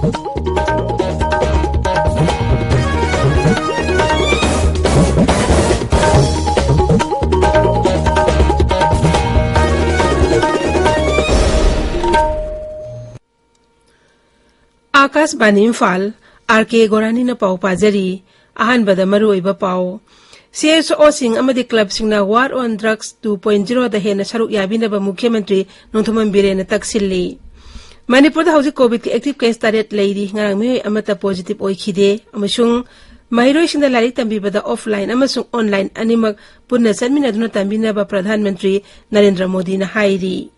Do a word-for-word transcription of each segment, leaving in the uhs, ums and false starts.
ꯑꯥꯀꯥꯁꯕꯥꯅꯤ Imphal, R ꯀꯦ ꯒꯣꯔꯥꯅꯤꯅ ꯄꯥꯎ ꯄꯥꯖꯔꯤ꯫ ꯑꯍꯥꯟꯕꯗ ꯃꯔꯨꯑꯣꯏꯕ ꯄꯥꯎ꯫ ꯁꯤ ꯑꯦꯁ ꯑꯣꯁꯤꯡ ꯑꯃꯗꯤ ꯀ꯭ꯂꯕꯁꯤꯡꯅ War on Drugs two point zero ꯗ ꯍꯦꯟꯅ ꯁꯔꯨꯛ ꯌꯥꯕꯤꯅꯕ ꯃꯨꯈ꯭ꯌ ꯃꯟꯇ꯭ꯔꯤ ꯅꯣꯡꯊꯣꯝꯕꯝ ꯕꯤꯔꯦꯟꯅ ꯇꯛꯁꯤꯜꯂꯤ꯫ ꯃꯅꯤꯄꯨꯔꯗ ꯍꯧꯖꯤꯛ ꯀꯣꯚꯤꯗꯀꯤ ꯑꯦꯛꯇꯤꯚ ꯀꯦꯁ ꯇꯔꯦꯠ ꯂꯩꯔꯤ꯫ ꯉꯔꯥꯡ ꯃꯤꯑꯣꯏ ꯑꯃꯠꯇ ꯄꯣꯖꯤꯇꯤꯚ ꯑꯣꯏꯈꯤꯗꯦ꯫ ꯑꯃꯁꯨꯡ ꯃꯍꯩꯔꯣꯏꯁꯤꯡꯗ ꯂꯥꯏꯔꯤꯛ ꯇꯝꯕꯤꯕꯗ ꯑꯣꯐꯂꯥꯏꯟ ꯑꯃꯁꯨꯡ ꯑꯣꯟꯂꯥꯏꯟ ꯑꯅꯤꯃꯛ ꯄꯨꯟꯅ ꯆꯠꯃꯤꯟꯅꯗꯨꯅ ꯇꯝꯕꯤꯅꯕ ꯄ꯭ꯔꯙꯥꯟ ꯃꯟꯇ꯭ꯔꯤ ꯅꯔꯦꯟꯗ꯭ꯔ ꯃꯣꯗꯤꯅ ꯍꯥꯏꯔꯤ꯫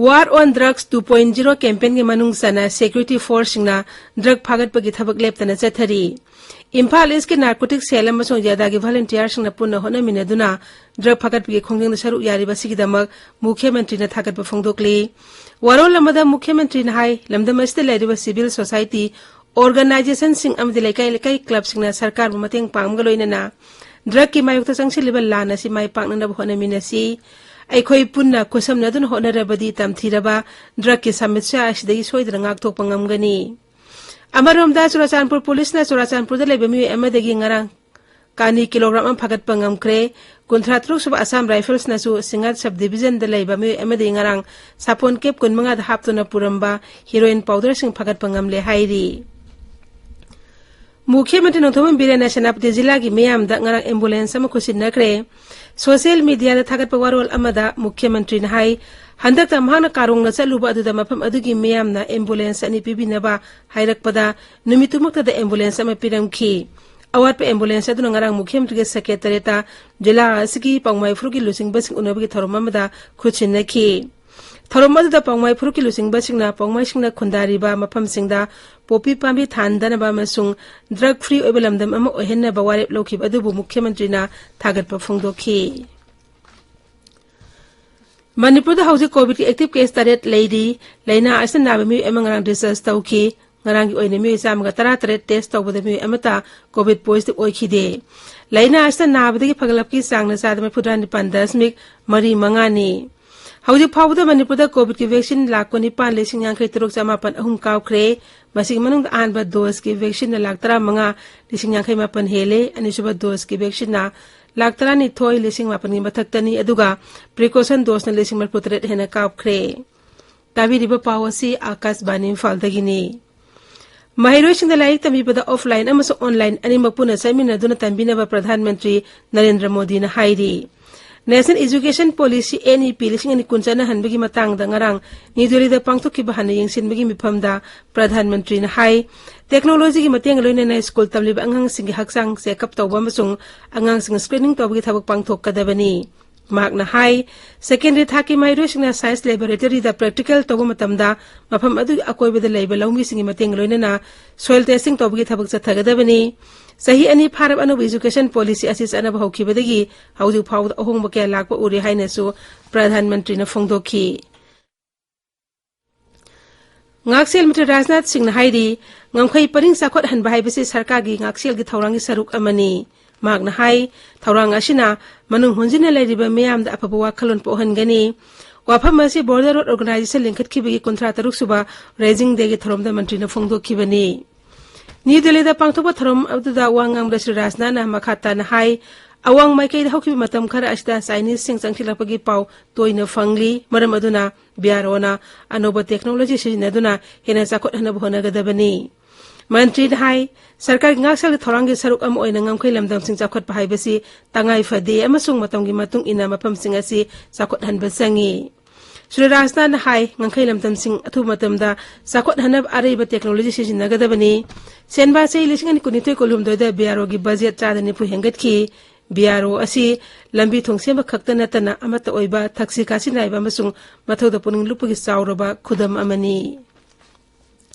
War on Drugs two point zero campaign ꯒꯤ ꯃꯅꯨꯡ ꯆꯟꯅ ꯁꯦꯀ꯭ꯌꯨꯔꯤꯇꯤ ꯐꯣꯔꯁꯁꯤꯡꯅ ꯗ꯭ꯔꯒ ꯐꯥꯒꯠꯄꯒꯤ ꯊꯕꯛ ꯂꯦꯞꯇꯅ ꯆꯠꯊꯔꯤ꯫ ꯏꯝꯐꯥꯜ ꯏꯁꯀꯤ ꯅꯥꯔꯀꯣꯇꯤꯛ ꯁꯦꯜ ꯑꯃꯁꯨꯡ ꯌꯥꯗꯥꯒꯤ ꯚꯣꯂꯨꯟꯇꯤꯌꯥꯔꯁꯤꯡꯅ ꯄꯨꯟꯅ ꯍꯣꯠꯅꯃꯤꯟꯅꯗꯨꯅ ꯗ꯭ꯔꯒ ꯐꯥꯒꯠꯄꯒꯤ ꯈꯣꯡꯖꯪꯗ ꯁꯔꯨꯛ ꯌꯥꯔꯤꯕ ꯑꯁꯤꯒꯤꯗꯃꯛ ꯃꯨꯈ꯭ꯌ ꯃꯟꯇ꯭ꯔꯤꯅ ꯊꯥꯒꯠꯄ ꯐꯣꯡꯗꯣꯛꯂꯤ꯫ ꯋꯥꯔꯣꯜ ꯑꯃꯗ ꯃꯨꯈ꯭ꯌ ꯃꯟꯇ꯭ꯔꯤꯅ ꯍꯥꯏ, ꯂꯝꯗꯝ ꯑꯁꯤꯗ ꯂꯩꯔꯤꯕ ꯁꯤꯚꯤꯜ ꯁꯣꯁꯥꯏꯇꯤ ꯑꯣꯔꯒꯅꯥꯏꯖꯦꯁꯟꯁꯤꯡ ꯑꯃꯗꯤ ꯂꯩꯀꯥꯏ ꯂꯩꯀꯥꯏ ꯀ꯭ꯂꯕꯁꯤꯡꯅ ꯁꯔꯀꯥꯔꯕꯨ ꯃꯇꯦꯡ ꯄꯥꯡꯕꯒ ꯂꯣꯏꯅꯅ ꯗ꯭ꯔꯒꯀꯤ ꯃꯥꯌꯣꯛꯇ ꯆꯪꯁꯤꯜꯂꯤꯕ ꯂꯥꯟ ꯑꯁꯤ ꯃꯥꯏ ꯄꯥꯛꯅꯅꯕ ꯍꯣꯠꯅꯃꯤꯟꯅꯁꯤ꯫ ꯑꯩꯈꯣꯏ ꯄꯨꯟꯅ ꯈꯨꯠꯁꯝꯅꯗꯨꯅ ꯍꯣꯠꯅꯔꯕꯗꯤ ꯇꯝꯊꯤꯔꯕ ꯗ꯭ꯔꯒꯀꯤ ꯁꯃꯁ꯭ꯌꯥ ꯑꯁꯤꯗꯒꯤ ꯁꯣꯏꯗꯅ ꯉꯥꯛꯊꯣꯛꯄ ꯉꯝꯒꯅꯤ꯫ ꯑꯃꯔꯣꯝꯗ, ꯆꯨꯔꯥꯆꯥꯟꯄꯨꯔ ꯄꯨꯂꯤꯁꯅ ꯆꯨꯔꯥꯆꯥꯟꯄꯨꯔꯗ ꯂꯩꯕ ꯃꯤꯑꯣꯏ ꯑꯃꯗꯒꯤ ꯉꯔꯥꯡ ꯀꯥꯅꯤ ꯀꯤꯂꯣꯒ꯭ꯔꯥꯝ ꯑꯃ ꯐꯥꯒꯠꯄ ꯉꯝꯈ꯭ꯔꯦ꯫ ꯀꯨꯟꯊ꯭ꯔꯥ ꯇꯔꯨꯛ ꯁꯨꯕ ꯑꯁꯥꯝ ꯔꯥꯏꯐꯜꯁꯅꯁꯨ ꯁꯤꯡꯍꯠ ꯁꯕ ꯗꯤꯕꯤꯖꯟꯗ ꯂꯩꯕ ꯃꯤꯑꯣꯏ ꯑꯃꯗꯒꯤ ꯉꯔꯥꯡ ꯁꯥꯄꯣꯟ ꯀꯦꯞ ꯀꯨꯟꯃꯉꯥꯗ ꯍꯥꯞꯇꯨꯅ ꯄꯨꯔꯝꯕ ꯍꯤꯔꯣꯏꯟ ꯄꯥꯎꯗꯔꯁꯤꯡ ꯐꯥꯒꯠꯄ ꯉꯝꯂꯦ ꯍꯥꯏꯔꯤ꯫ ꯃꯨꯈ꯭ꯌ ꯃꯟꯇ꯭ꯔꯤ ꯅꯣꯡꯊꯣꯝꯕꯝ ꯕꯤꯔꯦꯟꯅ ꯁꯦꯅꯥꯄꯇꯤ ꯖꯤꯂꯥꯒꯤ ꯃꯤꯌꯥꯝꯗ ꯉꯔꯥꯡ ꯑꯦꯝꯕꯨꯂꯦꯟꯁ ꯑꯃ ꯈꯨꯠꯁꯤꯟꯅꯈ꯭ꯔꯦ꯫ ꯁꯣꯁꯤꯌꯦꯜ ꯃꯤꯗꯤꯌꯥꯗ ꯊꯥꯒꯠꯄ ꯋꯥꯔꯣꯜ ꯑꯃꯗ ꯃꯨꯈ꯭ꯌ ꯃꯟꯇ꯭ꯔꯤꯅ ꯍꯥꯏ, ꯍꯟꯗꯛꯇ ꯃꯍꯥꯛꯅ ꯀꯥꯔꯣꯡꯅ ꯆꯠꯂꯨꯕ ꯑꯗꯨꯗ ꯃꯐꯝ ꯑꯗꯨꯒꯤ ꯃꯤꯌꯥꯝꯅ ꯑꯦꯝꯕꯨꯂꯦꯟꯁ ꯑꯅꯤ ꯄꯤꯕꯤꯅꯕ ꯍꯥꯏꯔꯛꯄꯗ ꯅꯨꯃꯤꯠꯇꯨꯃꯛꯇꯗ ꯑꯦꯝꯕꯨꯂꯦꯟꯁ ꯑꯃ ꯄꯤꯔꯝꯈꯤ꯫ ꯑꯋꯥꯠꯄ ꯑꯦꯝꯕꯨꯂꯦꯟꯁ ꯑꯗꯨꯅ ꯉꯔꯥꯡ ꯃꯨꯈ꯭ꯌ ꯃꯟꯇ꯭ꯔꯤꯒꯤ ꯁꯦꯀ꯭ꯔꯦꯇꯔꯤꯌꯦꯠꯇ ꯖꯤꯂꯥ ꯑꯁꯤꯒꯤ ꯄꯥꯎꯃꯥꯏ ꯐꯨꯔꯨꯞꯀꯤ ꯂꯨꯆꯤꯡꯕꯁꯤꯡ ꯎꯅꯕꯒꯤ ꯊꯧꯔꯝ ꯑꯃꯗ ꯈꯨꯠꯁꯤꯟꯅꯈꯤ꯫ ꯊꯧꯔꯝ ꯑꯗꯨꯗ ꯄꯥꯎꯃꯥꯏ ꯐꯨꯔꯨꯞꯀꯤ ꯂꯨꯆꯤꯡꯕꯁꯤꯡꯅ ꯄꯥꯎꯃꯥꯏꯁꯤꯡꯅ ꯈꯨꯟꯗꯥꯔꯤꯕ ꯃꯐꯝꯁꯤꯡꯗ ꯄꯣꯄꯤ ꯄꯥꯝꯕꯤ ꯊꯥꯍꯟꯗꯅꯕ ꯑꯃꯁꯨꯡ ꯗ꯭ꯔꯒ ꯐ꯭ꯔꯤ ꯑꯣꯏꯕ ꯂꯝꯗꯝ ꯑꯃ ꯑꯣꯏꯍꯟꯅꯕ ꯋꯥꯔꯦꯞ ꯂꯧꯈꯤꯕ ꯑꯗꯨꯕꯨ ꯃꯨꯈ꯭ꯌ ꯃꯟꯇ꯭ꯔꯤꯅ ꯊꯥꯒꯠꯄ ꯐꯣꯡꯗꯣꯛꯈꯤ꯫ ꯃꯅꯤꯄꯨꯔꯗ ꯍꯧꯖꯤꯛ ꯀꯣꯚꯤꯗꯀꯤ ꯑꯦꯛꯇꯤꯚ ꯀꯦꯁ ꯇꯔꯦꯠ ꯂꯩꯔꯤ꯫ ꯂꯥꯏꯅꯥ ꯑꯁꯤꯅ ꯅꯥꯕ ꯃꯤꯑꯣꯏ ꯑꯃ ꯉꯔꯥꯡ ꯗꯤꯁꯆꯥꯔꯖ ꯇꯧꯈꯤ꯫ ꯉꯔꯥꯡꯒꯤ ꯑꯣꯏꯅ ꯃꯤꯑꯣꯏ ꯆꯥꯝꯃꯒ ꯇꯔꯥ ꯇꯔꯦꯠ ꯇꯦꯁ ꯇꯧꯕꯗ ꯃꯤꯑꯣꯏ ꯑꯃꯠꯇ ꯀꯣꯚꯤꯗ ꯄꯣꯖꯤꯇꯤꯚ ꯑꯣꯏꯈꯤꯗꯦ꯫ ꯂꯥꯏꯅꯥ ꯑꯁꯤꯅ ꯅꯥꯕꯗꯒꯤ ꯐꯒꯠꯂꯛꯄꯒꯤ ꯆꯥꯡꯅ ꯆꯥꯗ ꯃꯔꯤꯐꯨꯇꯔꯥ ꯅꯤꯄꯥꯟ ꯗꯁꯃꯤꯛ ꯃꯔꯤ ꯃꯉꯥꯅꯤ꯫ ꯍꯧꯖꯤꯛ ꯐꯥꯎꯕꯗ ꯃꯅꯤꯄꯨꯔꯗ ꯀꯣꯚꯤꯗꯀꯤ ꯚꯦꯛꯁꯤꯟ ꯂꯥꯈ ꯀꯨꯟꯅꯤꯄꯥꯟ ꯂꯤꯁꯤꯡ ꯌꯥꯡꯈꯩ ꯇꯔꯨꯛ ꯆꯃꯥꯄꯟ ꯑꯍꯨꯝ ꯀꯥꯞꯈ꯭ꯔꯦ꯫ ꯃꯁꯤꯒꯤ ꯃꯅꯨꯡꯗ ꯑꯍꯥꯟꯕ ꯗꯣꯁꯀꯤ ꯚꯦꯛꯁꯤꯟꯅ ꯂꯥꯈ ꯇꯔꯥꯃꯉꯥ ꯂꯤꯁꯤꯡ ꯌꯥꯡꯈꯩ ꯃꯥꯄꯟ ꯍꯦꯜꯂꯦ꯫ ꯑꯅꯤꯁꯨꯕ ꯗꯣꯁꯀꯤ ꯚꯦꯛꯁꯤꯟꯅ ꯂꯥꯈ ꯇꯔꯥꯅꯤꯊꯣꯏ ꯂꯤꯁꯤꯡ ꯃꯥꯄꯟꯒꯤ ꯃꯊꯛꯇꯅꯤ, ꯑꯗꯨꯒ ꯄ꯭ꯔꯤꯀꯣꯁꯟ ꯗꯣꯁꯅ ꯂꯤꯁꯤꯡ ꯃꯔꯤꯐꯨꯇꯔꯦꯠ ꯍꯦꯟꯅ ꯀꯥꯞꯈ꯭ꯔꯦ꯫ ꯇꯥꯕꯤꯔꯤꯕ ꯄꯥꯎ ꯑꯁꯤ ꯑꯥꯀꯥꯁꯕꯥꯅꯤ ꯏꯝꯐꯥꯜꯗꯒꯤꯅꯤ꯫ ꯃꯍꯩꯔꯣꯏꯁꯤꯡꯗ ꯂꯥꯏꯔꯤꯛ ꯇꯝꯕꯤꯕꯗ ꯑꯣꯐꯂꯥꯏꯟ ꯑꯃꯁꯨꯡ ꯑꯣꯟꯂꯥꯏꯟ ꯑꯅꯤꯃꯛ ꯄꯨꯟꯅ ꯆꯠꯃꯤꯟꯅꯗꯨꯅ ꯇꯝꯕꯤꯅꯕ ꯄ꯭ꯔꯙꯥꯟ ꯃꯟꯇ꯭ꯔꯤ ꯅꯔꯦꯟꯗ꯭ꯔ ꯃꯣꯗꯤꯅ ꯍꯥꯏꯔꯤ꯫ National Education Policy, N E P, ꯂꯤꯁꯤꯡ ꯑꯅꯤ ꯀꯨꯟ ꯆꯠꯅꯍꯟꯕꯒꯤ ꯃꯇꯥꯡꯗ ꯉꯔꯥꯡ ꯅ꯭ꯌꯨ ꯗꯦꯜꯂꯤꯗ ꯄꯥꯡꯊꯣꯛꯈꯤꯕ ꯍꯥꯟꯅ ꯌꯦꯡꯁꯤꯟꯕꯒꯤ ꯃꯤꯐꯝꯗ ꯄ꯭ꯔꯙꯥꯟ ꯃꯟꯇ꯭ꯔꯤꯅ ꯍꯥꯏ, ꯇꯦꯛꯅꯣꯂꯣꯖꯤꯒꯤ ꯃꯇꯦꯡꯒ ꯂꯣꯏꯅꯅ ꯁ꯭ꯀꯨꯜ ꯇꯝꯂꯤꯕ ꯑꯉꯥꯡꯁꯤꯡꯒꯤ ꯍꯛꯆꯥꯡ ꯆꯦꯛꯑꯞ ꯇꯧꯕ ꯑꯃꯁꯨꯡ ꯑꯉꯥꯡꯁꯤꯡ ꯁ꯭ꯀ꯭ꯔꯤꯅꯤꯡ ꯇꯧꯕꯒꯤ ꯊꯕꯛ ꯄꯥꯡꯊꯣꯛꯀꯗꯕꯅꯤ꯫ ꯃꯍꯥꯛꯅ ꯍꯥꯏ, ꯁꯦꯀꯦꯟꯗꯔꯤ ꯊꯥꯛꯀꯤ ꯃꯍꯩꯔꯣꯏꯁꯤꯡꯅ ꯁꯥꯏꯟꯁ ꯂꯦꯕꯣꯔꯦꯇꯔꯤꯗ ꯄ꯭ꯔꯦꯛꯇꯤꯀꯦꯜ ꯇꯧꯕ ꯃꯇꯝꯗ ꯃꯐꯝ ꯑꯗꯨꯒꯤ ꯑꯀꯣꯏꯕꯗ ꯂꯩꯕ ꯂꯧꯃꯤꯁꯤꯡꯒꯤ ꯃꯇꯦꯡ ꯂꯣꯏꯅꯅ ꯁꯣꯏꯜ ꯇꯦꯁꯇꯤꯡ ꯇꯧꯕꯒꯤ ꯊꯕꯛ ꯆꯠꯊꯒꯗꯕꯅꯤ꯫ ꯆꯍꯤ ꯑꯅꯤ ꯐꯥꯔꯕ ꯑꯅꯧꯕ ꯏꯖꯨꯀꯦꯁꯟ ꯄꯣꯂꯤꯁꯤ ꯑꯁꯤ ꯆꯠꯅꯕ ꯍꯧꯈꯤꯕꯗꯒꯤ ꯍꯧꯖꯤꯛ ꯐꯥꯎꯕꯗ ꯑꯍꯣꯡꯕ ꯀꯌꯥ ꯂꯥꯛꯄ ꯎꯔꯦ ꯍꯥꯏꯅꯁꯨ ꯄ꯭ꯔꯙꯥꯟ ꯃꯟꯇ꯭ꯔꯤꯅ ꯐꯣꯡꯗꯣꯛꯈꯤ꯫ ꯉꯥꯛꯁꯦꯜ ꯃꯟꯇ꯭ꯔꯤ ꯔꯥꯖꯅꯥꯊ ꯁꯤꯡꯅ ꯍꯥꯏꯔꯤ, ꯉꯝꯈꯩ ꯄꯔꯤꯡ ꯆꯥꯎꯈꯠꯍꯟꯕ ꯍꯥꯏꯕꯁꯤ ꯁꯔꯀꯥꯔꯒꯤ ꯉꯥꯛꯁꯦꯜꯒꯤ ꯊꯧꯔꯥꯡꯒꯤ ꯁꯔꯨꯛ ꯑꯃꯅꯤ꯫ ꯃꯍꯥꯛꯅ ꯍꯥꯏ, ꯊꯧꯔꯥꯡ ꯑꯁꯤꯅ ꯃꯅꯨꯡ ꯍꯨꯟꯖꯤꯟꯅ ꯂꯩꯔꯤꯕ ꯃꯤꯌꯥꯝꯗ ꯑꯐꯕ ꯋꯥꯈꯜꯂꯣꯟ ꯄꯣꯛꯍꯟꯒꯅꯤ꯫ ꯋꯥꯐꯝ ꯑꯁꯤ ꯕꯣꯔꯗꯔ ꯔꯣꯗ ꯑꯣꯔꯒꯅꯥꯏꯖꯦꯁꯟ ꯂꯤꯡꯈꯠꯈꯤꯕꯒꯤ ꯀꯨꯟꯊ꯭ꯔꯥ ꯇꯔꯨꯛ ꯁꯨꯕ ꯔꯦꯖꯤꯡ ꯗꯦꯒꯤ ꯊꯧꯔꯝꯗ ꯃꯟꯇ꯭ꯔꯤꯅ ꯐꯣꯡꯗꯣꯛꯈꯤꯕꯅꯤ꯫ ꯅ꯭ꯌꯨ ꯗꯦꯜꯂꯤꯗ ꯄꯥꯡꯊꯣꯛꯄ ꯊꯧꯔꯝ ꯑꯗꯨꯗ ꯋꯥ ꯉꯥꯡꯕꯗ ꯁ꯭ꯔꯤ ꯔꯥꯖꯅꯥꯊꯅ ꯃꯈꯥ ꯇꯥꯅ ꯍꯥꯏ, ꯑꯋꯥꯡ ꯃꯥꯏꯀꯩꯗ ꯍꯧꯈꯤꯕ ꯃꯇꯝ ꯈꯔ ꯑꯁꯤꯗ ꯆꯥꯏꯅꯤꯁꯁꯤꯡ ꯆꯪꯁꯤꯜꯂꯛꯄꯒꯤ ꯄꯥꯎ ꯇꯣꯏꯅ ꯐꯪꯂꯤ꯫ ꯃꯔꯝ ꯑꯗꯨꯅ ꯕꯤ ꯑꯥꯔ ꯑꯣꯅ ꯑꯅꯧꯕ ꯇꯦꯛꯅꯣꯂꯣꯖꯤ ꯁꯤꯖꯤꯟꯅꯗꯨꯅ ꯍꯦꯟꯅ ꯆꯥꯎꯈꯠꯍꯟꯅꯕ ꯍꯣꯠꯅꯒꯗꯕꯅꯤ꯫ ꯃꯟꯇ꯭ꯔꯤꯅ ꯍꯥꯏ, ꯁꯔꯀꯥꯔꯒꯤ ꯉꯥꯛꯁꯦꯜꯒꯤ ꯊꯧꯔꯥꯡꯒꯤ ꯁꯔꯨꯛ ꯑꯃ ꯑꯣꯏꯅ ꯉꯝꯈꯩ ꯂꯝꯗꯝꯁꯤꯡ ꯆꯥꯎꯈꯠꯄ ꯍꯥꯏꯕꯁꯤ ꯇꯉꯥꯏ ꯐꯗꯦ ꯑꯃꯁꯨꯡ ꯃꯇꯝꯒꯤ ꯃꯇꯨꯡ ꯏꯟꯅ ꯃꯐꯝꯁꯤꯡ ꯑꯁꯤ ꯆꯥꯎꯈꯠꯍꯟꯕ ꯆꯪꯏ꯫ ꯁ꯭ꯔꯤ ꯔꯥꯖꯅꯥꯊꯅ ꯍꯥꯏ, ꯉꯝꯈꯩ ꯂꯝꯗꯝꯁꯤꯡ ꯑꯊꯨꯕ ꯃꯇꯝꯗ ꯆꯥꯎꯈꯠꯍꯟꯅꯕ ꯑꯔꯩꯕ ꯇꯦꯛꯅꯣꯂꯣꯖꯤ ꯁꯤꯖꯤꯟꯅꯒꯗꯕꯅꯤ꯫ ꯁꯦꯟꯕꯥ ꯆꯍꯤ ꯂꯤꯁꯤꯡ ꯑꯅꯤ ꯀꯨꯟꯅꯤꯊꯣꯏ ꯀꯨꯟꯍꯨꯝꯗꯣꯏꯗ ꯕꯤ ꯑꯥꯔ ꯑꯣꯒꯤ ꯕꯖꯦꯠ ꯆꯥꯗ ꯅꯤꯐꯨ ꯍꯦꯟꯒꯠꯈꯤ꯫ ꯕꯤ ꯑꯥꯔ ꯑꯣ ꯑꯁꯤ ꯂꯝꯕꯤ ꯊꯣꯡ ꯁꯦꯝꯕ ꯈꯛꯇ ꯅꯠꯇꯅ ꯑꯃꯠꯇ ꯑꯣꯏꯕ ꯊꯛꯁꯤ ꯈꯥꯁꯤ ꯅꯥꯏꯕ ꯑꯃꯁꯨꯡ ꯃꯊꯧꯗ ꯄꯨꯛꯅꯤꯡ ꯂꯨꯞꯄꯒꯤ ꯆꯥꯎꯔꯕ ꯈꯨꯗꯝ ꯑꯃꯅꯤ꯫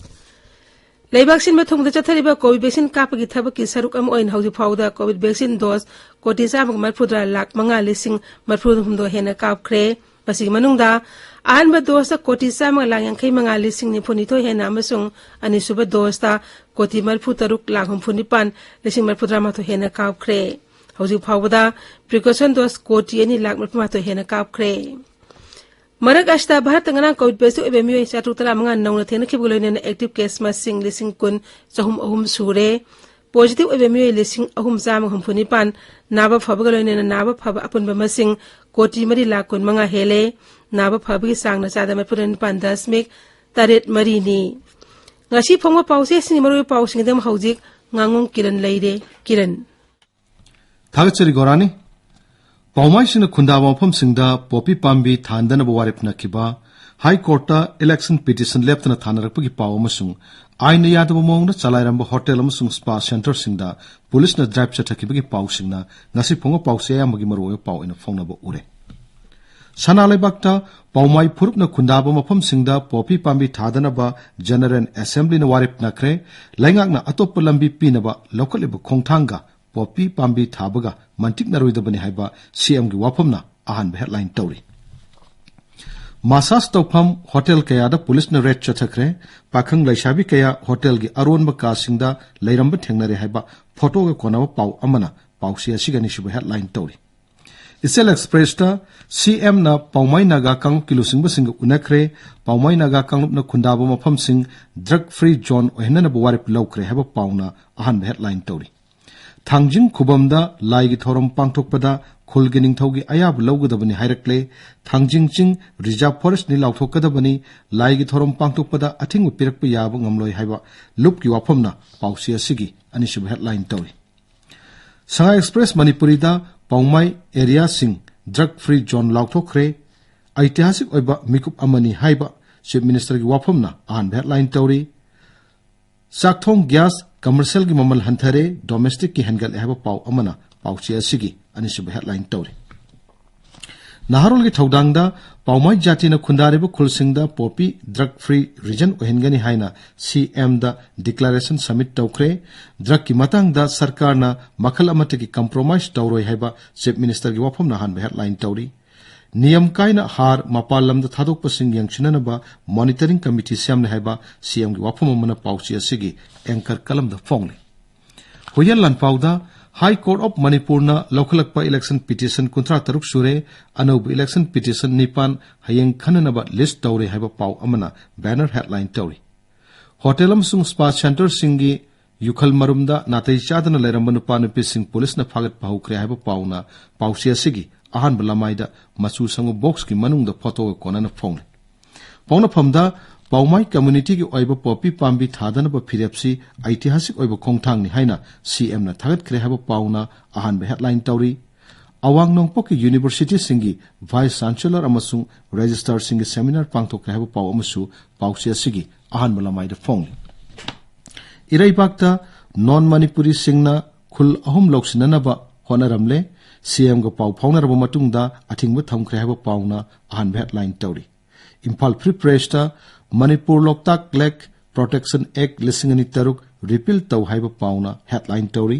ꯂꯩꯕꯥꯛ ꯁꯤꯟꯕ ꯊꯨꯡꯅ ꯆꯠꯊꯔꯤꯕ ꯀꯣꯚꯤꯗ ꯚꯦꯛꯁꯤꯟ ꯀꯥꯞꯄꯒꯤ ꯊꯕꯛꯀꯤ ꯁꯔꯨꯛ ꯑꯃ ꯑꯣꯏꯅ ꯍꯧꯖꯤꯛ ꯐꯥꯎꯕꯗ ꯀꯣꯚꯤꯗ ꯚꯦꯛꯁꯤꯟ ꯗꯣꯁ ꯀꯣꯇꯤ ꯆꯥꯝꯃꯒ ꯃꯔꯤꯐꯨꯇꯔꯥ ꯂꯥꯈ ꯃꯉꯥ ꯂꯤꯁꯤꯡ ꯃꯔꯤꯐꯨ ꯍꯨꯝꯗꯣꯏ ꯍꯦꯟꯅ ꯀꯥꯞꯈ꯭ꯔꯦ꯫ ꯃꯁꯤꯒꯤ ꯃꯅꯨꯡꯗ ꯑꯍꯥꯟꯕ ꯗꯣꯁꯇ ꯀꯣꯇꯤ ꯆꯥꯝꯃꯒ ꯂꯥꯈ ꯌꯥꯡꯈꯩ ꯃꯉꯥ ꯂꯤꯁꯤꯡ ꯅꯤꯐꯨ ꯅꯤꯊꯣꯏ ꯍꯦꯟꯅ ꯑꯃꯁꯨꯡ ꯑꯅꯤꯁꯨꯕ ꯗꯣꯁꯇ ꯀꯣꯇꯤ ꯃꯔꯤꯐꯨ ꯇꯔꯨꯛ ꯂꯥꯈ ꯍꯨꯝꯐꯨ ꯅꯤꯄꯥꯟ ꯂꯤꯁꯤꯡ ꯃꯔꯤꯐꯨ ꯇꯔꯥꯃꯥꯊꯣꯏ ꯍꯦꯟꯅ ꯀꯥꯞꯈ꯭ꯔꯦ꯫ ꯍꯧꯖꯤꯛ ꯐꯥꯎꯕꯗ ꯄ꯭ꯔꯤꯀꯣꯁꯟ ꯗꯣꯁ ꯀꯣꯇꯤ ꯑꯅꯤ ꯂꯥꯈ ꯃꯔꯤꯐꯨ ꯃꯥꯊꯣꯏ ꯍꯦꯟꯅ ꯀꯥꯞꯈ꯭ꯔꯦ꯫ ꯃꯔꯛ ꯑꯁꯤꯗ ꯚꯥꯔꯠꯇ ꯉꯔꯥꯡ ꯀꯣꯚꯤꯗ ꯄꯣꯖꯤꯇꯤꯚ ꯑꯣꯏꯕ ꯃꯤꯑꯣꯏ ꯆꯥꯇ꯭ꯔꯨꯛ ꯇꯔꯥꯃꯉꯥ ꯅꯧꯅ ꯊꯦꯡꯅꯈꯤꯕꯒ ꯂꯣꯏꯅꯅ ꯑꯦꯛꯇꯤꯚ ꯀꯦꯁ ꯃꯁꯤꯡ ꯂꯤꯁꯤꯡ ꯀꯨꯟ ꯆꯍꯨꯝ ꯑꯍꯨꯝ ꯁꯨꯔꯦ꯫ ꯄꯣꯖꯤꯇꯤꯚ ꯑꯣꯏꯕ ꯃꯤꯑꯣꯏ ꯂꯤꯁꯤꯡ ꯑꯍꯨꯝ ꯆꯥꯝꯃ ꯍꯨꯝꯐꯨ ꯅꯤꯄꯥꯟ, ꯅꯥꯕ ꯐꯕꯒ ꯂꯣꯏꯅꯅ ꯅꯥꯕ ꯐꯕ ꯑꯄꯨꯟꯕ ꯃꯁꯤꯡ ꯀꯣꯇꯤ ꯃꯔꯤ ꯂꯥꯈ ꯀꯨꯟ ꯃꯉꯥ ꯍꯦꯜꯂꯦ꯫ ꯅꯥꯕ ꯐꯕꯒꯤ ꯆꯥꯡꯅ ꯆꯥꯗ ꯃꯔꯤꯐꯨ ꯅꯤꯄꯥꯟ ꯗꯁꯃꯤꯛ ꯇꯔꯦꯠ ꯃꯔꯤꯅꯤ꯫ ꯉꯁꯤ ꯐꯣꯡꯕ ꯄꯥꯎꯆꯦꯁꯤꯡꯒꯤ ꯃꯔꯨꯑꯣꯏꯕ ꯄꯥꯎꯁꯤꯡꯒꯤꯗꯃꯛ ꯍꯧꯖꯤꯛ ꯉꯥꯉꯣꯝ ꯀꯤꯔꯟ ꯂꯩꯔꯦ꯫ ꯀꯤꯔꯟ꯫ ꯊꯥꯒꯠꯆꯔꯤ ꯒꯣꯔꯥꯅꯤ꯫ ꯄꯥꯎꯃꯥꯏꯁꯤꯡꯅ ꯈꯨꯟꯗꯥꯕ ꯃꯐꯝꯁꯤꯡꯗ ꯄꯣꯄꯤ ꯄꯥꯝꯕꯤ ꯊꯥꯍꯟꯗꯅꯕ ꯋꯥꯔꯦꯞ ꯅꯈꯤꯕ, ꯍꯥꯏ ꯀꯣꯔꯠꯇ ꯏꯂꯦꯛꯁꯟ ꯄꯤꯇꯤꯁꯟ ꯂꯦꯞꯇꯅ ꯊꯥꯅꯔꯛꯄꯒꯤ ꯄꯥꯎ ꯑꯃꯁꯨꯡ ꯑꯥꯏꯟꯅ ꯌꯥꯗꯕ ꯃꯑꯣꯡꯗ ꯆꯂꯥꯏꯔꯝꯕ ꯍꯣꯇꯦꯜ ꯑꯃꯁꯨꯡ ꯁ꯭ꯄꯥ ꯁꯦꯟꯇꯔꯁꯤꯡꯗ ꯄꯨꯂꯤꯁꯅ ꯗ꯭ꯔꯥꯏꯚ ꯆꯠꯊꯈꯤꯕꯒꯤ ꯄꯥꯎꯁꯤꯡꯅ ꯉꯁꯤ ꯐꯣꯡꯕ ꯄꯥꯎꯆꯦ ꯑꯌꯥꯝꯕꯒꯤ ꯃꯔꯨꯑꯣꯏꯕ ꯄꯥꯎ ꯑꯣꯏꯅ ꯐꯣꯡꯅꯕ ꯎꯔꯦ꯫ ꯁꯅꯥ ꯂꯩꯕꯥꯛꯇ ꯄꯥꯎꯃꯥꯏ ꯐꯨꯔꯨꯞꯅ ꯈꯨꯟꯗꯥꯕ ꯃꯐꯝꯁꯤꯡꯗ ꯄꯣꯄꯤ ꯄꯥꯝꯕꯤ ꯊꯥꯗꯅꯕ ꯖꯦꯅꯔꯦꯜ ꯑꯦꯁꯦꯝꯕ꯭ꯂꯤꯅ ꯋꯥꯔꯦꯞ ꯅꯈ꯭ꯔꯦ꯫ ꯂꯩꯉꯥꯛꯅ ꯑꯇꯣꯞꯄ ꯂꯝꯕꯤ ꯄꯤꯅꯕ ꯂꯧꯈꯠꯂꯤꯕ ꯈꯣꯡꯊꯥꯡꯒ ꯄꯣꯄꯤ ꯄꯥꯝꯕꯤ ꯊꯥꯕꯒ ꯃꯟꯇꯤꯛꯅꯔꯣꯏꯗꯕꯅꯤ ꯍꯥꯏꯕ ꯁꯤꯑꯦꯝꯒꯤ ꯋꯥꯐꯝꯅ ꯑꯍꯥꯟꯕ ꯍꯦꯗꯂꯥꯏꯟ ꯇꯧꯔꯤ꯫ ꯃꯥꯁꯥꯖ ꯇꯧꯐꯝ ꯍꯣꯇꯦꯜ ꯀꯌꯥꯗ ꯄꯨꯂꯤꯁꯅ ꯔꯦꯗ ꯆꯠꯊꯈ꯭ꯔꯦ꯫ ꯄꯥꯈꯪ ꯂꯩꯁꯥꯕꯤ ꯀꯌꯥ ꯍꯣꯇꯦꯜꯒꯤ ꯑꯔꯣꯟꯕ ꯀꯥꯁꯤꯡꯗ ꯂꯩꯔꯝꯕ ꯊꯦꯡꯅꯔꯦ ꯍꯥꯏꯕ ꯐꯣꯇꯣꯒ ꯀꯣꯟꯅꯕ ꯄꯥꯎ ꯑꯃꯅ ꯄꯥꯎꯆꯦ ꯑꯁꯤꯒꯤ ꯑꯅꯤꯁꯨꯕ ꯍꯦꯗꯂꯥꯏꯟ ꯇꯧꯔꯤ꯫ ꯏꯆꯦꯜ ꯑꯦꯛꯁꯄ꯭ꯔꯦꯁꯇ ꯁꯤꯑꯦꯝꯅ ꯄꯥꯎꯃꯥꯏ ꯅꯥꯒꯥ ꯀꯥꯡꯂꯨꯞꯀꯤ ꯂꯨꯆꯤꯡꯕꯁꯤꯡꯒ ꯎꯅꯈ꯭ꯔꯦ꯫ ꯄꯥꯎꯃꯥꯏ ꯅꯥꯒꯥ ꯀꯥꯡꯂꯨꯞꯅ ꯈꯨꯟꯗꯥꯕ ꯃꯐꯝꯁꯤꯡ ꯗ꯭ꯔꯒ ꯐ꯭ꯔꯤ ꯖꯣꯟ ꯑꯣꯏꯍꯟꯅꯅꯕ ꯋꯥꯔꯦꯞ ꯂꯧꯈ꯭ꯔꯦ ꯍꯥꯏꯕ ꯄꯥꯎꯅ ꯑꯍꯥꯟꯕ ꯍꯦꯗꯂꯥꯏꯟ ꯇꯧꯔꯤ꯫ ꯊꯥꯡꯖꯤꯡ ꯈꯨꯕꯝꯗ ꯂꯥꯏꯒꯤ ꯊꯧꯔꯝ ꯄꯥꯡꯊꯣꯛꯄꯗ ꯈꯨꯜꯒꯤ ꯅꯤꯡꯊꯧꯒꯤ ꯑꯌꯥꯕ ꯂꯧꯒꯗꯕꯅꯤ ꯍꯥꯏꯔꯛꯂꯦ꯫ ꯊꯥꯡꯖꯤꯡ ꯆꯤꯡ ꯔꯤꯖꯥꯔꯚ ꯐꯣꯔꯦꯁ꯭ꯠꯅꯤ ꯂꯥꯎꯊꯣꯛꯀꯗꯕꯅꯤ꯫ ꯂꯥꯏꯒꯤ ꯊꯧꯔꯝ ꯄꯥꯡꯊꯣꯛꯄꯗ ꯑꯊꯤꯡꯕ ꯄꯤꯔꯛꯄ ꯌꯥꯕ ꯉꯝꯂꯣꯏ ꯍꯥꯏꯕ ꯂꯨꯞꯀꯤ ꯋꯥꯐꯝꯅ ꯄꯥꯎꯆꯦ ꯑꯁꯤꯒꯤ ꯑꯅꯤꯁꯨꯕ ꯍꯦꯗꯂꯥꯏꯟ ꯇꯧꯔꯤ꯫ ꯁꯉꯥꯏ ꯑꯦꯛꯁꯄ꯭ꯔꯦꯁ ꯃꯅꯤꯄꯨꯔꯤꯗ ꯄꯥꯎꯃꯥꯏ ꯑꯦꯔꯤꯌꯥꯁꯤꯡ ꯗ꯭ꯔꯒ ꯐ꯭ꯔꯤ ꯖꯣꯟ ꯂꯥꯎꯊꯣꯛꯈ꯭ꯔꯦ꯫ ꯑꯩꯇꯤꯍꯥꯁꯤꯛ ꯑꯣꯏꯕ ꯃꯤꯀꯨꯞ ꯑꯃꯅꯤ ꯍꯥꯏꯕ ꯆꯤꯐ ꯃꯤꯅꯤꯁꯇꯔꯒꯤ ꯋꯥꯐꯝꯅ ꯑꯍꯥꯟꯕ ꯍꯦꯗꯂꯥꯏꯟ ꯇꯧꯔꯤ꯫ ꯆꯥꯛꯊꯣꯡ ꯒ꯭ꯌꯥꯁ ꯀꯃꯔꯁꯤꯌꯦꯜꯒꯤ ꯃꯃꯜ ꯍꯟꯊꯔꯦ, ꯗꯣꯃꯦꯁꯇꯤꯛꯀꯤ ꯍꯦꯟꯒꯠꯂꯦ ꯍꯥꯏꯕ ꯄꯥꯎ ꯑꯃꯅ ꯄꯥꯎꯆꯦ ꯑꯁꯤꯒꯤ ꯑꯅꯤꯁꯨꯕ ꯍꯦꯗꯂꯥꯏꯟ ꯇꯧꯔꯤ꯫ ꯅꯍꯥꯔꯣꯜꯒꯤ ꯊꯧꯗꯥꯡꯗ ꯄꯥꯎꯃꯥꯏ ꯖꯥꯇꯤꯅ ꯈꯨꯟꯗꯥꯔꯤꯕ ꯈꯨꯜꯁꯤꯡꯗ ꯄꯣꯄꯤ ꯗ꯭ꯔꯒ ꯐ꯭ꯔꯤ ꯔꯤꯖꯟ ꯑꯣꯏꯍꯟꯒꯅꯤ ꯍꯥꯏꯅ ꯁꯤꯑꯦꯝꯗ ꯗꯤꯀ꯭ꯂꯥꯔꯦꯁꯟ ꯁꯕꯃꯤꯠ ꯇꯧꯈ꯭ꯔꯦ꯫ ꯗ꯭ꯔꯒꯀꯤ ꯃꯇꯥꯡꯗ ꯁꯔꯀꯥꯔꯅ ꯃꯈꯜ ꯑꯃꯠꯇꯒꯤ ꯀꯝꯄ꯭ꯔꯣꯃꯥꯏꯁ ꯇꯧꯔꯣꯏ ꯍꯥꯏꯕ ꯆꯤꯐ ꯃꯤꯅꯤꯁꯇꯔꯒꯤ ꯋꯥꯐꯝꯅ ꯑꯍꯥꯟꯕ ꯍꯦꯗꯂꯥꯏꯟ ꯇꯧꯔꯤ꯫ ꯅꯤꯌꯝ ꯀꯥꯏꯅ ꯍꯥꯔ ꯃꯄꯥꯟ ꯂꯝꯗ ꯊꯥꯗꯣꯛꯄꯁꯤꯡ ꯌꯦꯡꯁꯤꯟꯅꯅꯕ ꯃꯣꯅꯤꯇꯔꯤꯡ ꯀꯃꯤꯇꯤ ꯁꯦꯝꯂꯦ ꯍꯥꯏꯕ ꯁꯤꯑꯦꯝꯒꯤ ꯋꯥꯐꯝ ꯑꯃꯅ ꯄꯥꯎꯆꯦ ꯑꯁꯤꯒꯤ ꯑꯦꯡꯀꯔ ꯀꯂꯝꯗ ꯐꯣꯡꯂꯤ꯫ ꯍꯨꯏꯌꯦꯟ ꯂꯥꯟꯄꯥꯎꯗ ꯍꯥꯏ ꯀꯣꯔꯠ ꯑꯣꯐ ꯃꯅꯤꯄꯨꯔꯅ ꯂꯧꯈꯠꯂꯛꯄ ꯏꯂꯦꯛꯁꯟ ꯄꯤꯇꯤꯁꯟ ꯀꯨꯟꯊ꯭ꯔꯥ ꯇꯔꯨꯛ ꯁꯨꯔꯦ, ꯑꯅꯧꯕ ꯏꯂꯦꯛꯁꯟ ꯄꯤꯇꯤꯁꯟ ꯅꯤꯄꯥꯟ ꯍꯌꯦꯡ ꯈꯟꯅꯅꯕ ꯂꯤꯁ ꯇꯧꯔꯦ ꯍꯥꯏꯕ ꯄꯥꯎ ꯑꯃꯅ ꯕꯦꯅꯔ ꯍꯦꯗꯂꯥꯏꯟ ꯇꯧꯔꯤ꯫ ꯍꯣꯇꯦꯜ ꯑꯃꯁꯨꯡ ꯁ꯭ꯄꯥ ꯁꯦꯟꯇꯔꯁꯤꯡꯒꯤ ꯌꯨꯈꯜ ꯃꯔꯨꯝꯗ ꯅꯥꯇꯩ ꯆꯥꯗꯅ ꯂꯩꯔꯝꯕ ꯅꯨꯄꯥ ꯅꯨꯄꯤꯁꯤꯡ ꯄꯨꯂꯤꯁꯅ ꯐꯥꯒꯠꯄ ꯍꯧꯈ꯭ꯔꯦ ꯍꯥꯏꯕ ꯄꯥꯎꯅ ꯄꯥꯎꯆꯦ ꯑꯁꯤꯒꯤ ꯑꯍꯥꯟꯕ ꯂꯃꯥꯏꯗ ꯃꯆꯨ ꯁꯪꯕ ꯕꯣꯛꯁꯀꯤ ꯃꯅꯨꯡꯗ ꯐꯣꯇꯣꯒ ꯀꯣꯟꯅꯅ ꯐꯣꯡꯂꯤ꯫ ꯄꯥꯎꯅꯐꯝꯗ ꯄꯥꯎꯃꯥꯏ ꯀꯝꯃ꯭ꯌꯨꯅꯤꯇꯤꯒꯤ ꯑꯣꯏꯕ ꯄꯣꯄꯤ ꯄꯥꯝꯕꯤ ꯊꯥꯗꯅꯕ ꯐꯤꯔꯦꯞꯁꯤ ꯑꯩꯇꯤꯍꯥꯁꯤꯛ ꯑꯣꯏꯕ ꯈꯣꯡꯊꯥꯡꯅꯤ ꯍꯥꯏꯅ ꯁꯤꯑꯦꯝꯅ ꯊꯥꯒꯠꯈ꯭ꯔꯦ ꯍꯥꯏꯕ ꯄꯥꯎꯅ ꯑꯍꯥꯟꯕ ꯍꯦꯗꯂꯥꯏꯟ ꯇꯧꯔꯤ꯫ ꯑꯋꯥꯡ ꯅꯣꯡꯄꯣꯛꯀꯤ ꯌꯨꯅꯤꯚꯔꯁꯤꯇꯤꯁꯤꯡꯒꯤ ꯚꯥꯏꯁ ꯆꯥꯟꯁꯦꯂꯔ ꯑꯃꯁꯨꯡ ꯔꯦꯖꯤꯁꯇ꯭ꯔꯥꯔꯁꯤꯡꯒꯤ ꯁꯦꯃꯤꯅꯥꯔ ꯄꯥꯡꯊꯣꯛꯈ꯭ꯔꯦ ꯍꯥꯏꯕ ꯄꯥꯎ ꯑꯃꯁꯨ ꯄꯥꯎꯆꯦ ꯑꯁꯤꯒꯤ ꯑꯍꯥꯟꯕ ꯂꯃꯥꯏꯗ ꯐꯣꯡꯂꯤ꯫ ꯏꯔꯩꯕꯥꯛꯇ ꯅꯣꯟ ꯃꯅꯤꯄꯨꯔꯤꯁꯤꯡꯅ ꯈꯨꯜ ꯑꯍꯨꯝ ꯂꯧꯁꯤꯟꯅꯅꯕ ꯍꯣꯠꯅꯔꯝꯂꯦ꯫ ꯁꯤꯑꯦꯝꯒ ꯄꯥꯎ ꯐꯥꯎꯅꯔꯕ ꯃꯇꯨꯡꯗ ꯑꯊꯤꯡꯕ ꯊꯝꯈ꯭ꯔꯦ ꯍꯥꯏꯕ ꯄꯥꯎꯅ ꯑꯍꯥꯟꯕ ꯍꯦꯗꯂꯥꯏꯟ ꯇꯧꯔꯤ꯫ ꯏꯝꯐꯥꯜ ꯐ꯭ꯔꯤ ꯄ꯭ꯔꯦꯁꯇ ꯃꯅꯤꯄꯨꯔ ꯂꯣꯛꯇꯥꯛ ꯂꯦꯛ ꯄ꯭ꯔꯣꯇꯦꯛꯁꯟ ꯑꯦꯛ ꯂꯤꯁꯤꯡ ꯑꯅꯤ ꯇꯔꯨꯛ ꯔꯤꯄꯤꯜ ꯇꯧ ꯍꯥꯏꯕ ꯄꯥꯎꯅ ꯍꯦꯗꯂꯥꯏꯟ ꯇꯧꯔꯤ꯫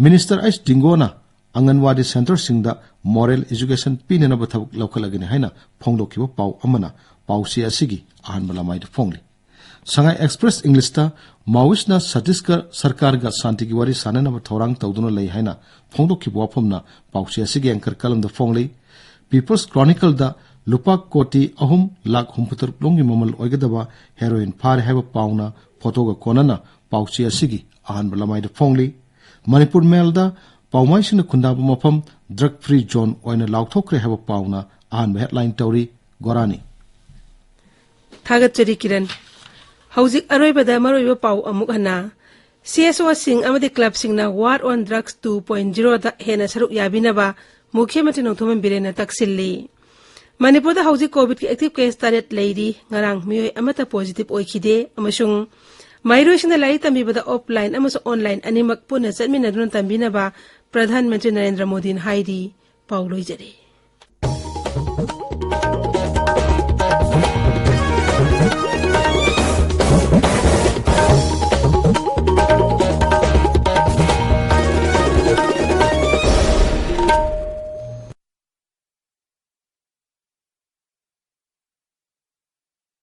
ꯃꯤꯅꯤꯁꯇꯔ ꯑꯩꯆ ꯗꯤꯡꯒꯣꯅ ꯑꯪꯒꯟꯋꯥꯗꯤ ꯁꯦꯟꯇꯔꯁꯤꯡꯗ ꯃꯣꯔꯦꯜ ꯑꯦꯖꯨꯀꯦꯁꯟ ꯄꯤꯅꯅꯕ ꯊꯕꯛ ꯂꯧꯈꯠꯂꯒꯅꯤ ꯍꯥꯏꯅ ꯐꯣꯡꯗꯣꯛꯈꯤꯕ ꯄꯥꯎ ꯑꯃꯅ ꯄꯥꯎꯆꯦ ꯑꯁꯤꯒꯤ ꯑꯍꯥꯟꯕ ꯂꯃꯥꯏꯗ ꯐꯣꯡꯂꯤ꯫ ꯁꯉꯥꯏ ꯑꯦꯛꯁꯄ꯭ꯔꯦꯁ ꯏꯪꯂꯤꯁꯇ ꯃꯥꯋꯤꯁꯅ ꯁꯇꯤꯁꯒꯔ ꯁꯔꯀꯥꯔꯒ ꯁꯥꯟꯇꯤꯒꯤ ꯋꯥꯔꯤ ꯁꯥꯟꯅꯅꯕ ꯊꯧꯔꯥꯡ ꯇꯧꯗꯨꯅ ꯂꯩ ꯍꯥꯏꯅ ꯐꯣꯡꯗꯣꯛꯈꯤꯕ ꯋꯥꯐꯝꯅ ꯄꯥꯎꯆꯦ ꯑꯁꯤꯒꯤ ꯑꯦꯡꯀꯔ ꯀꯂꯝꯗ ꯐꯣꯡꯂꯤ꯫ ꯄꯤꯄꯜꯁ ꯀ꯭ꯔꯣꯅꯤꯀꯜꯗ ꯂꯨꯄꯥ ꯀꯣꯇꯤ ꯑꯍꯨꯝ ꯂꯥꯈ ꯍꯨꯝꯐꯨꯇꯔꯨꯛ ꯂꯣꯝꯒꯤ ꯃꯃꯜ ꯑꯣꯏꯒꯗꯕ ꯍꯦꯔꯣꯏꯟ ꯐꯥꯔꯦ ꯍꯥꯏꯕ ꯄꯥꯎꯅ ꯐꯣꯇꯣꯒ ꯀꯣꯟꯅꯅ ꯄꯥꯎꯆꯦ ꯑꯁꯤꯒꯤ ꯑꯍꯥꯟꯕ ꯂꯃꯥꯏꯗ ꯐꯣꯡꯂꯤ꯫ ꯃꯅꯤꯄꯨꯔ ꯃꯦꯜꯗ ꯄꯥꯎꯃꯥꯏꯁꯤꯡꯅ ꯈꯨꯟꯗꯥꯕ ꯃꯐꯝ ꯗ꯭ꯔꯒ ꯐ꯭ꯔꯤ ꯖꯣꯟ ꯑꯣꯏꯅ ꯂꯥꯎꯊꯣꯛꯈ꯭ꯔꯦ ꯍꯥꯏꯕ ꯄꯥꯎꯅ ꯑꯍꯥꯟꯕ ꯍꯦꯗꯂꯥꯏꯟ ꯇꯧꯔꯤ꯫ ꯒꯣꯔꯥꯅꯤ꯫ ꯊꯥꯒꯠꯆꯔꯤ ꯀꯤꯔꯟ꯫ ꯍꯧꯖꯤꯛ ꯑꯔꯣꯏꯕꯗ ꯃꯔꯨꯑꯣꯏꯕ ꯄꯥꯎ ꯑꯃꯨꯛ ꯍꯟꯅ꯫ ꯁꯤ ꯑꯦꯁ ꯑꯣꯁꯤꯡ ꯑꯃꯗꯤ ꯀ꯭ꯂꯕꯁꯤꯡꯅ War on Drugs two point zero ꯗ ꯍꯦꯟꯅ ꯁꯔꯨꯛ ꯌꯥꯕꯤꯅꯕ ꯃꯨꯈ꯭ꯌ ꯃꯟꯇ꯭ꯔꯤ ꯅꯣꯡꯊꯣꯝꯕꯝ ꯕꯤꯔꯦꯟꯅ ꯇꯛꯁꯤꯜꯂꯤ꯫ ꯃꯅꯤꯄꯨꯔꯗ ꯍꯧꯖꯤꯛ ꯀꯣꯚꯤꯗꯀꯤ ꯑꯦꯛꯇꯤꯚ ꯀꯦꯁ ꯇꯔꯦꯠ ꯂꯩꯔꯤ꯫ ꯉꯔꯥꯡ ꯃꯤꯑꯣꯏ ꯑꯃꯠꯇ ꯄꯣꯖꯤꯇꯤꯚ ꯑꯣꯏꯈꯤꯗꯦ ꯑꯃꯁꯨꯡ ꯃꯍꯩꯔꯣꯏꯁꯤꯡꯅ ꯂꯥꯏꯔꯤꯛ ꯇꯝꯕꯤꯕꯗ ꯑꯣꯐꯂꯥꯏꯟ ꯑꯃꯁꯨꯡ ꯑꯣꯟꯂꯥꯏꯟ ꯑꯅꯤꯃꯛ ꯄꯨꯟꯅ ꯆꯠꯃꯤꯟꯅꯗꯨꯅ ꯇꯝꯕꯤꯅꯕ ꯄ꯭ꯔꯙꯥꯟ ꯃꯟꯇ꯭ꯔꯤ ꯅꯔꯦꯟꯗ꯭ꯔ ꯃꯣꯗꯤꯅ ꯍꯥꯏꯔꯤ꯫ ꯄꯥꯎ ꯂꯣꯏꯖꯔꯦ꯫